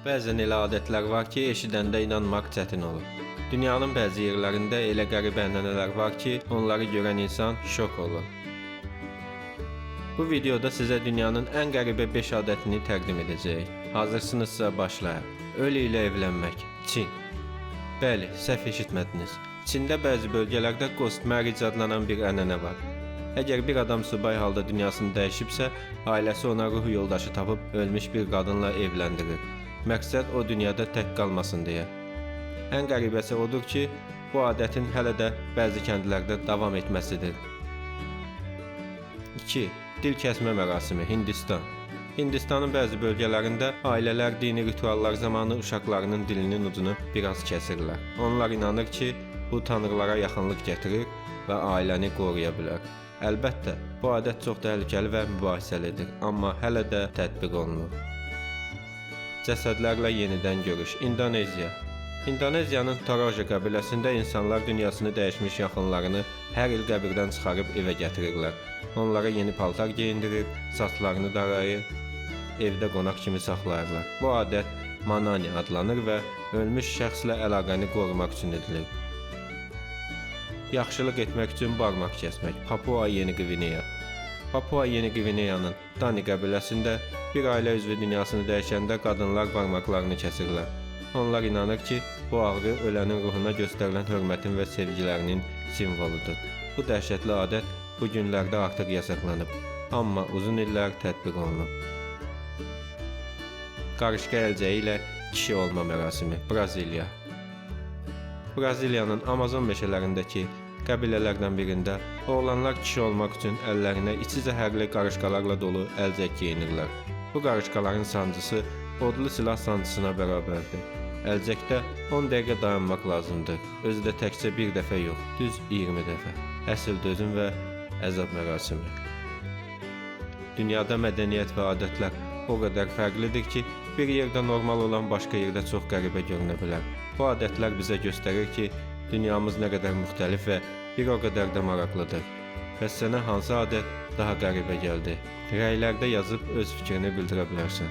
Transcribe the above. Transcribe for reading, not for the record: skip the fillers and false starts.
Bəzən elə adətlər var ki, eşidəndə inanmaq çətin olur. Dünyanın bəzi yerlərində elə qəribə ənənələr var ki, onları görən insan şok olur. Bu videoda sizə dünyanın ən qəribə 5 adətini təqdim edəcəyik. Hazırsınızsa başlayaq. Ölü ilə evlənmək. Çin. Bəli, səhv eşitmədiniz. Çində bəzi bölgələrdə ghost marriage adlanan bir ənənə var. Əgər bir adam subay halda dünyasını dəyişibsə, ailəsi ona ruh yoldaşı tapıb ölmüş bir qadınla evləndirir. Məqsəd o dünyada tək qalmasın deyə. Ən qəribəsi odur ki, bu adətin hələ də bəzi kəndlərdə davam etməsidir. 2. Dil kəsmə mərasimi Hindistan. Hindistanın bəzi bölgələrində ailələr dini rituallar zamanı uşaqlarının dilinin ucunu biraz kəsirlər. Onlar inanır ki, bu tanrılara yaxınlıq gətirir və ailəni qoruya bilər. Əlbəttə, bu adət çox təhlükəli və mübahisəlidir, amma hələ də tətbiq olunur. Cəsədlərlə yenidən görüş. İndoneziya. İndoneziyanın Toraja qəbiləsində insanlar dünyasını dəyişmiş yaxınlarını hər il qəbirdən çıxarıb evə gətirirlər. Onlara yeni paltar geyindirir, saçlarını darayır, evdə qonaq kimi saxlayırlar. Bu adət Manani adlanır və ölmüş şəxslə əlaqəni qorumaq üçün edilir. Yaxşılıq etmək üçün barmaq kəsmək. Papua Yeni Qvineya. Papua Yeni Qvineyanın Dani qəbiləsində bir ailə üzvü dünyasını dəyişəndə qadınlar barmaqlarını kəsirlər. Onlar inanır ki, bu ağrı ölənin ruhuna göstərilən hörmətin və sevgilərinin simvoludur. Bu dəhşətli adət bu günlərdə artıq yasaqlanıb, amma uzun illər tətbiq olunub. Qarışqa əlcəyi ilə kişi olma mərasimi. Braziliya. Braziliyanın Amazon meşələrindəki qəbilələrdən birində oğlanlar kişi olmaq üçün əllərinə içi zəhərli qarışqalarla dolu əlcək geyinirlər. Bu qarışqaların sancısı odlu silah sancısına bərabərdir. Əlcəkdə 10 dəqiqə dayanmaq lazımdır. Özü də təkcə bir dəfə yox, düz 20 dəfə. Əsl dözüm və əzab mərasimi. Dünyada mədəniyyət və adətlər o qədər fərqlidir ki, bir yerdə normal olan başqa yerdə çox qəribə görünə bilər. Bu adətlər bizə göstərir ki, dünyamız nə qədər müxtəlif və bir o qədər də maraqlıdır. Bəs sənə hansı adət daha qəribə gəldi? Rəylərdə yazıb öz fikrini bildirə bilərsən.